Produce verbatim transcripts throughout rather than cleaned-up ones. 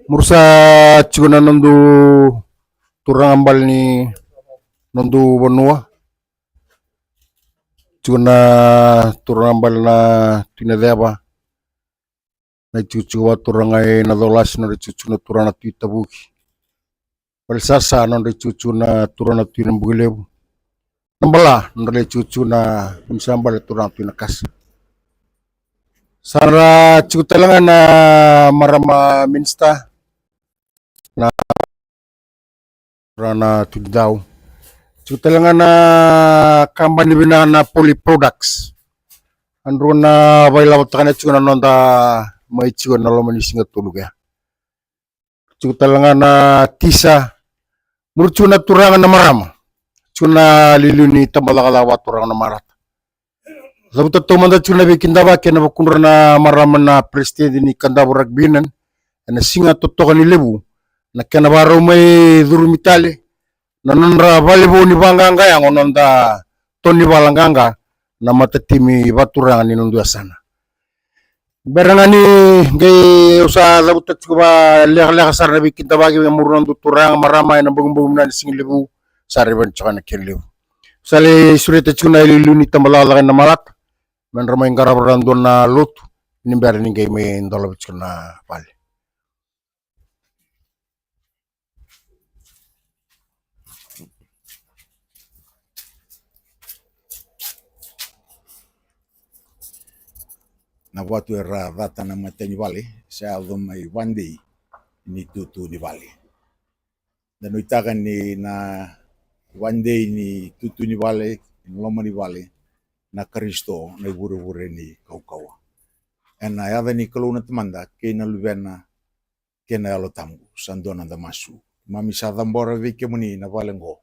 Murusa tiko na nodu turaga bale ni nodu vanua. Tiko na turaga bale na Tui Naceva. Na itikotiko vakaturaga e Nacolasi, nodra itikotiko na turaga na Tui Tavuki. Valesasa, nodra itikotiko na turaga na Tui Nabukelevu. Na Bala, nodra itikotiko na Tui Nabale, turaga na Tui Nakasa. Sa ra tiko tale ga na marama minisita na turaga na Tui Dau. Tiko tale ga na kabani vinaka na Poly Products. A drua na vailavotaka na tiko na noda mai tiko na loma ni siga tolu kea. Tiko tale ga na tisa. Muri tiko na turaga na marama. Tiko na liuliu ni tabacakacaka vakaturaga na Marata. Cavuta taumada tiko na veikidavaki ena vukudra na marama na president ni Kadavu Rugby Union, ena siga totoka ni levu, na kena vakarau mai curumi tale na nodra valevou ni vaqaqa yago, noda toni vala qaqa na matatimi vakaturaga ni noda yasana. Bera ga ni qai au sa cavuta tiko vakalekaleka sara na veikidavaki me muri noda turaga marama ena bogibogi vinaka ni siga levu, sa raiva ni tiko na kena levu. Sa lai sureta tiko na iliuliu ni tabacakacaka ena Marata, me dra mai qarava ra dua na lotu ni bera ni qai mai dolavi tiko na vale. Na vatu era cata na matai ni vale, sa yaco mai vadei ni tutu ni vale. Da nuitaka ni na vadei ni tutu ni vale, ni loma ni vale, na Karisito na ivurevure ni kaukauwa. Ena yaca ni Kalou na Tamada kei na Luvena kei na Yalo Tabu. Sa dua na noda masu. Mami sa cabora vei kemuni na vale oqo,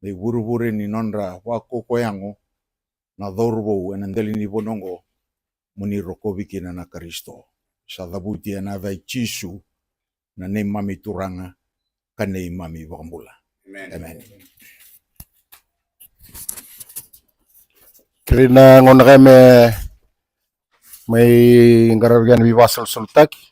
na ivurevure ni nodra vakoko yago na cauravou ena dela ni vanua oqo, mo ni rokovi kina na Karisito. Sa cavuti ena yaca i Jisu, na neimami Turaga ka neimami Vakabula. Amen. Amen. Kerei na gauna kaya me mai qaravi kena veivakasalusalutaki.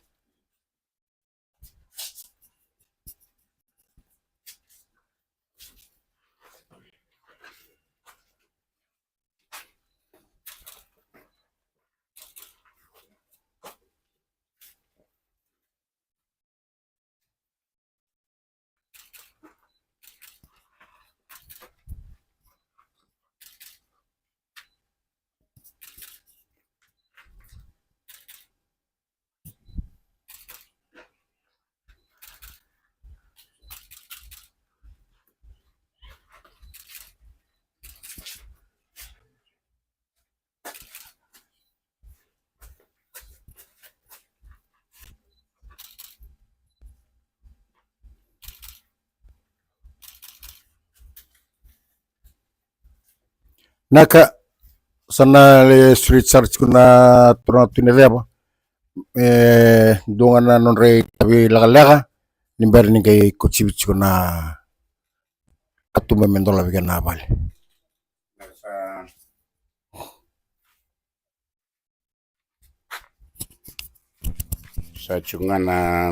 Naka, sa na lai sureti sara tiko na turaga Tui Naceva. E dua ga na nodra itavi lekaleka ni bera ni qai kotivi tiko na katuba me dolavi kina na vale. Sa tiko ga na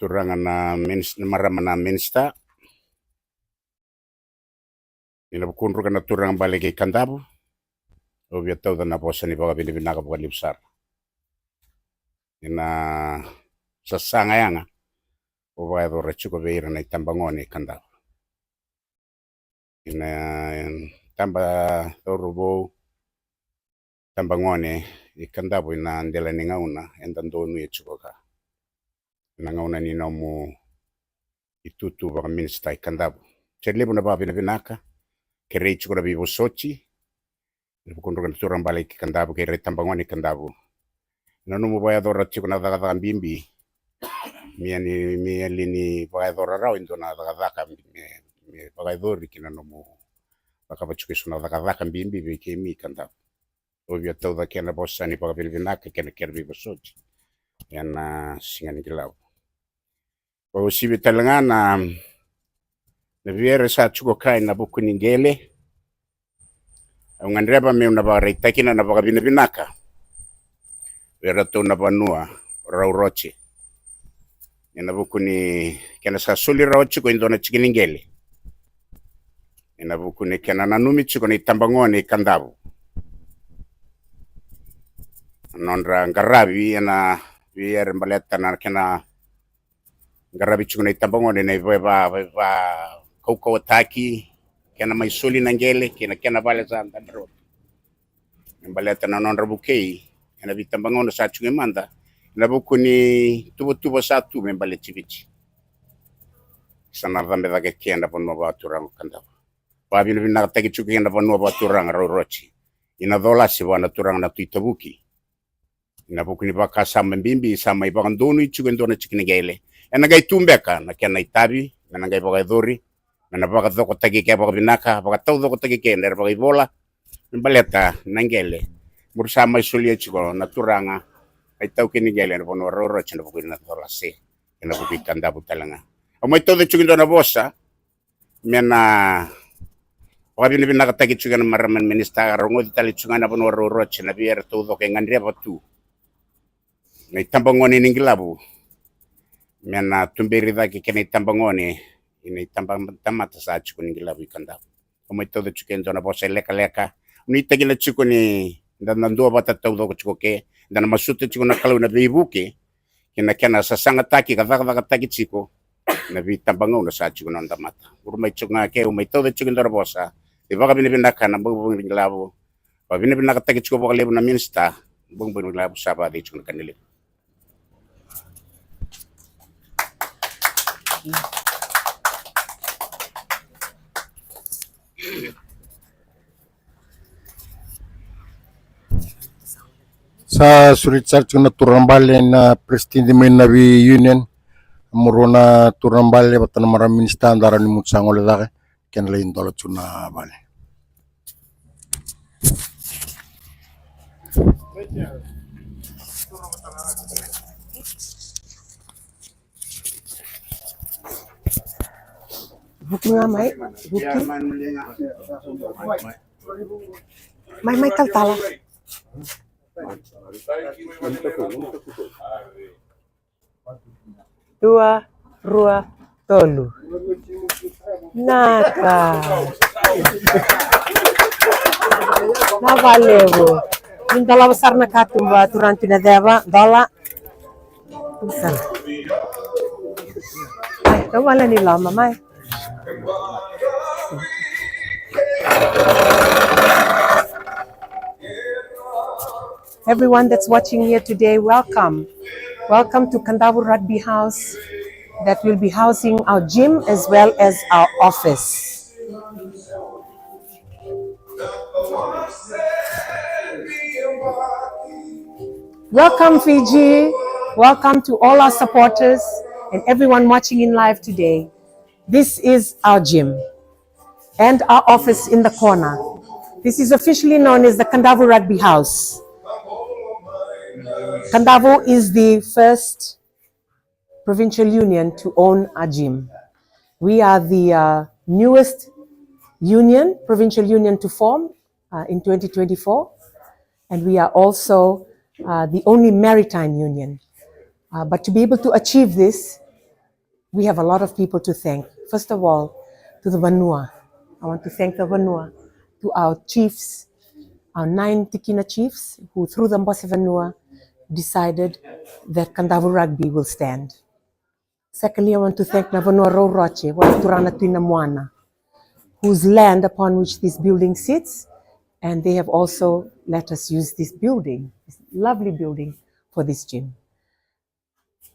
turaga na minis-, na marama na minisita. Ni na vukudruka na turaga bale kei Kadavu, au via tauca na vosa ni vakavinavinaka vakalevu sara. Ni na sasaga yaga au vakayacora tiko vei ira na itabagone i Kadavu. Ina taba cauravou, tabagone i Kadavu, ina dela ni gauna eda donuya tiko ka. Ina gauna ni nomu itutu vakaminisita i Kadavu. Sa levu na vakavinavinaka, kerei tiko na veivosoti, ena vukudruka na turaga bale i Kadavu kei ira itabagone i Kadavu. Na nomu vakayacora tiko na cakacaka bibi. Me yali ni, me yali ni vakayacora rawa e dua na cakacaka me, me vakayacori kina nomu cakava tiko e so na cakacaka bibi vei keimami i Kadavu. Au via tauca kena vosa ni vakavinavinaka kei na kena veivosoti ena siga ni kilavo. Vakauasivi tale ga na, na veiwere sa tiko kina ena vuku ni qele. Au gadreva meu na vakaraitaka kina na vakavinavinaka vei iratou na vanua o Rauroce. Ena vuku ni kena sa soli rawa tiko e dua na tiki ni qele. Ena vuku ni kena nanumi tiko na itabagone i Kadavu. Nodra qaravi ena veiere baleta na kena qaravi tiko na itabagone na iva, iva, iva, kaukauataki, kena mai soli na qele, kei na kena vale sa dadrau. Me baleta na nodra vukei ena veitabagauna sa tiko e mada, ena vuku ni tuvatuva sa tu me baleti Viti. Sa na cabe cake kina na vanua vakaturaga o Kadavu. Vakavinavinakataki tiko kina na vanua vakaturaga Rauroce. Ina colasi vua na turaga na Tui Tavuki. Ena vuku ni vakasama bibi sa mai vakadonui tiko e dua na tiki ni qele. Ena qai tu beka na kena itavi, me na qai vakayacori, me na vakacokotaki ke vakavinaka, vakataucokotaki ke na era vakaivola. Me baleta na qele. Muri sa mai solia tiko na turaga, na itaukei ni qele ena vanua Rauroce ena vuku ni colase. Ena vuku i Kadavu tale ga. Au mai tauca tiko e dua na vosa, me na vakavinavinakataki tiko na marama ni minisita, rogoci tale tiko ga na vanua Rauroce, na veiere taucoko e gadreva tu. Na itabagone ni Qilavu. Me na tuberi cake kei na itabagone, ina itabagone tamata sa tiko ni Qilavu i Kadavu. Au mai tauca tiko e dua na vosa e lekaleka. Nuitaki na tiko ni da na duavata taucoko tiko ke, da na masuta tiko na Kalou na veivuke, kei na kena sasagataki ka cakacakataki tiko na veitabagauna sa tiko na noda mata. Uru mai tiko ga ke, au mai tauca tiko e dua na vosa. E vakavinavinaka na bogi ni Qilavu. Vakavinavinakataki tiko vakalevu na minisita. Bogi ni Qilavu sa vakacei tiko na ka ni levu. Sa sureti sara tiko na turaga bale na president mai na vei union. Murua na turaga bale vata na marama minisita, dara ni mutu sa gole cake. Kena lai dola tu na vale. Vuki ga mai, vuki. Mai, mai talatala. Dua, rua, tolu. Naka. Na valevu. Ni dolava sara na katuba, turaga Tui Naceva, dola. Sara. Ai, kau vale ni loma, mai. Everyone that's watching here today, welcome. Welcome to Kadavu Rugby House that will be housing our gym as well as our office. Welcome, Fiji. Welcome to all our supporters and everyone watching in live today. This is our gym and our office in the corner. This is officially known as the Kadavu Rugby House. Kadavu is the first provincial union to own a gym. We are the, uh, newest union, provincial union to form, uh, in twenty twenty-four, and we are also, uh, the only maritime union. Uh, but to be able to achieve this, we have a lot of people to thank. First of all, to the vanua. I want to thank the vanua, to our chiefs, our nine tikina chiefs, who through the Bose Vanua decided that Kadavu Rugby will stand. Secondly, I want to thank na vanua Rauroce, vua na turaga na Tui Namuana, whose land upon which this building sits, and they have also let us use this building, this lovely building, for this gym.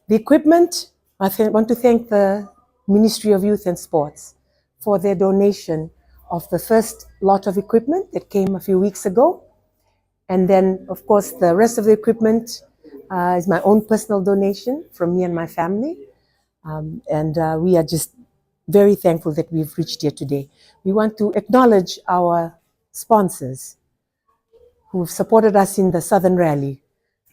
The equipment, I th-, want to thank the Ministry of Youth and Sports for their donation of the first lot of equipment that came a few weeks ago. And then, of course, the rest of the equipment, uh, is my own personal donation from me and my family. Um, and, uh, we are just very thankful that we've reached here today. We want to acknowledge our sponsors who've supported us in the Southern Rally,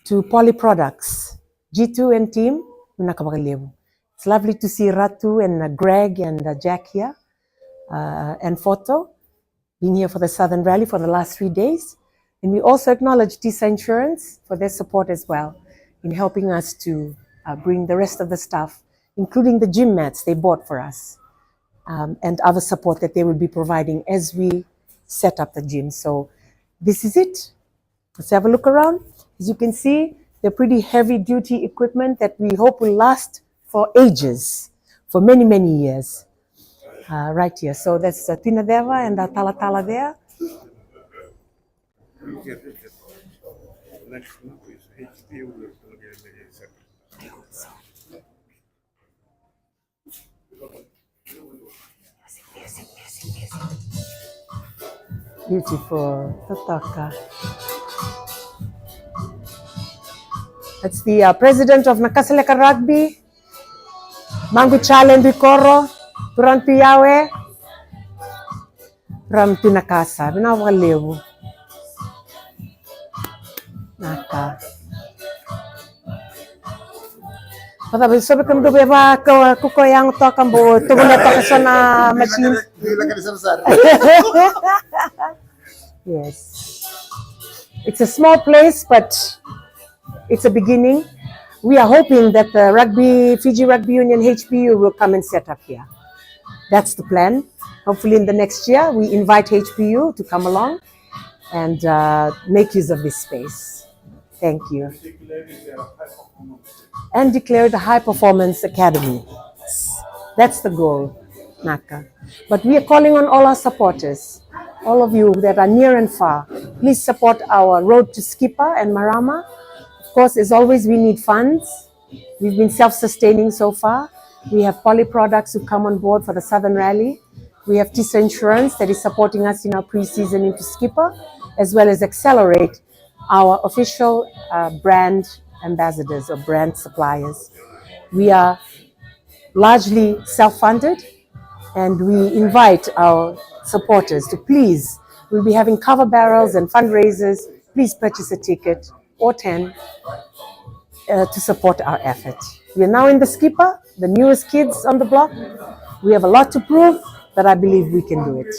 to Poly Products, G two and team, vinaka vakalevu. It's lovely to see Ratu and, uh, Greg and, uh, Jack here, uh, and Foto, being here for the Southern Rally for the last three days. And we also acknowledge Tisa Insurance for their support as well. in helping us to uh, bring the rest of the stuff, including the gym mats they bought for us, um, and other support that they will be providing as we set up the gym. So this is it. Let's have a look around. As you can see, they're pretty heavy duty equipment that we hope will last for ages, for many, many years. Uh, right here. So that's uh, Tuinaceva and the Talatala there. Beautiful. Totoka. That's the uh, president of Nakasaleka Rugby, Maqu Chale Duikoro, Turan Piawe, Ram Pinakasa, vinaka vakalevu. Naka. Vata vei sobe kam dobe va ka kuko yang toka bo tobo na toka sana machine. Yes. It's a small place, but it's a beginning. We are hoping that the rugby, Fiji Rugby Union H P U will come and set up here. That's the plan. Hopefully in the next year, we invite H P U to come along and uh, make use of this space. Thank you. And declare it a high performance academy. That's the goal, Naka. But we are calling on all our supporters, all of you that are near and far. Please support our road to Skipper and Marama. Of course, as always, we need funds. We've been self-sustaining so far. We have Poly Products who come on board for the Southern Rally. We have Tisa Insurance that is supporting us in our pre-season into Skipper, as well as Accelerate, our official uh, brand ambassadors or brand suppliers. We are largely self-funded, and we invite our supporters to please, we'll be having cover barrels and fundraisers. Please purchase a ticket or ten uh, to support our effort. We are now in the Skipper, the newest kids on the block. We have a lot to prove, but I believe we can do it.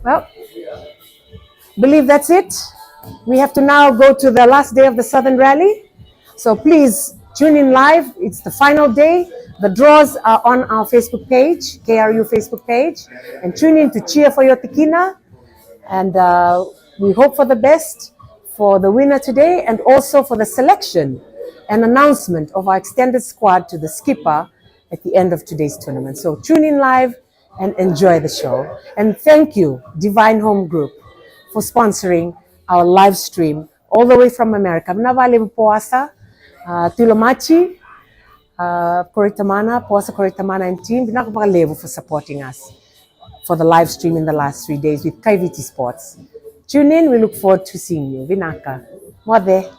Well, believe that's it. We have to now go to the last day of the Southern Rally. So please tune in live. It's the final day. The draws are on our Facebook page, K R U Facebook page. And tune in to cheer for your tikina. And uh, we hope for the best for the winner today and also for the selection and announcement of our extended squad to the Skipper at the end of today's tournament. So tune in live and enjoy the show. And thank you, Divine Home Group, for sponsoring our live stream all the way from America. Vinaka vakalevu Poasa, uh, Tuilomachi, uh, Koroitamana, Poasa Koroitamana and team. Vinaka vakalevu for supporting us for the live stream in the last three days with Kaiviti Sports. Tune in, we look forward to seeing you. Vinaka. Moce.